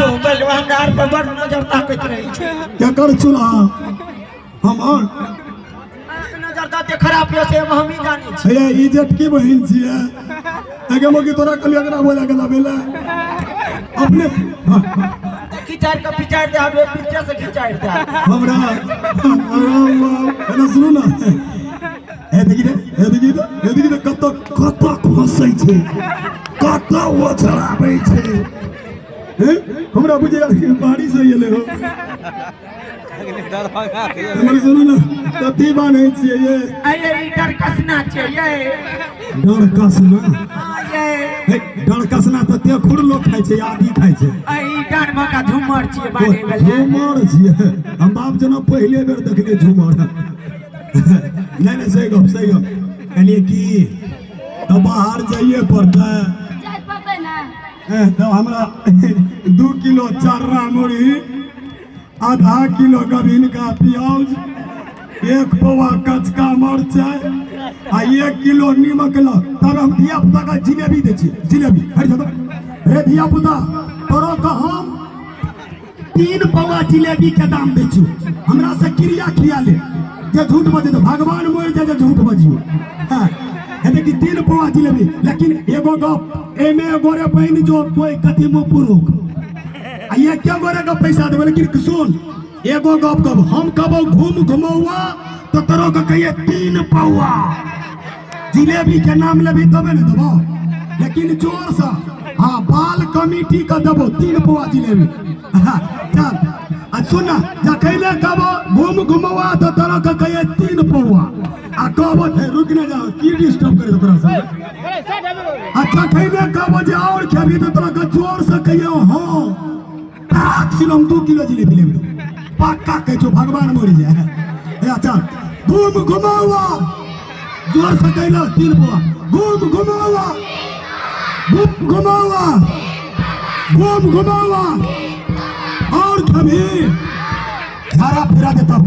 छौ बलवा, हमरा आर पर बड़ नजर ताकैत रहै छै। केकर चूल्हा? हमर? अहाँके नजर तते खराब यऽ से हमही जानै छी। हे, ई जेठकी बहिन छियै। एगे मोगी, तोरा कहलियै एकरा बोला के लाबे ला अपने। हाँ, खिचारि कऽ पिचारि दे हबे, पीछे से खिचारि दे। हमरा एना सुनू ने, हे देखी रे, हे देखी रे, हे देखी रे, कतऽ कतऽ खसै छै, कतऽ ओझराबै छै। हे, हमरा बुझे बाड़ी से एलै हो। हमर सुनू ने, कथी बान्है छियै ये? अरे, ई डरकसना छै ये। डरकसना? हाँ ये। हे, डरकसना तऽ तेखुर लोक खाइ छै, आदि खाइ छै। ई डाँड़ मका झूमर छियै बान्है वला। झूमर छियै? हम बाप जना पहिले बेर देखलियै झूमर। नहि नहि, सही गप, सही गप। कहलियै की तऽ बाहर जाइए पड़तै। जाय पड़तै ने। तऽ हमरा 2 किलो चर्रा मुरही, आधा किलो गभिन का प्याज, 1 पौआ कचका मरचाइ आ 1 किलो नीमक ल। तब हम धिया पुता के जिलेबी दै छी, जिलेबी। हट जा रे धिया पुता, तोरो के हम 3 पौआ जिलेबी के दाम दै छी। हमरा से क्रिया खिया ले जे झूठ बजे तऽ भगवान मरि जाय जे झूठ बजियो। हाँ, हे देखी, 3 पौआ जिलेबी। लेकिन एगो गप, एमे गोरे बनि जो कोई कथी मुँह पुरुख आ एके गोरे के पैसा देबै। लेकिन सुन, एगो गप कहब हम, कहबो घूम घुमौआ तो तोरो के कहिए 3 पौआ जिलेबी के नाम लेबी तबे ने देबो। लेकिन जोर से, हाँ, बाल कमिटी के देबो 3 पौआ जिलेबी। हाँ, चल। आ सुन ना, जखने कहबो घूम घुमौआ तो तोरो के कहिए 3 पौआ आ कहबो हे, रुक ना जाओ, की डिस्टर्ब करे तोरा से? अच्छा, खैबे कहबो जे और खेबी तो तोरा के जोर से कहियो हाँ, ताक सिलम 2 किलो जिलेबी लेबी। पक्का कहै छौ, भगवान मरि जाए। हे अच्छा, घूम घुमावा जोर से कहलो 3 पौआ। घूम घुमावा, घूम घुमावा, घूम घुमावा, और कभी झाड़ा फिरा दे तब।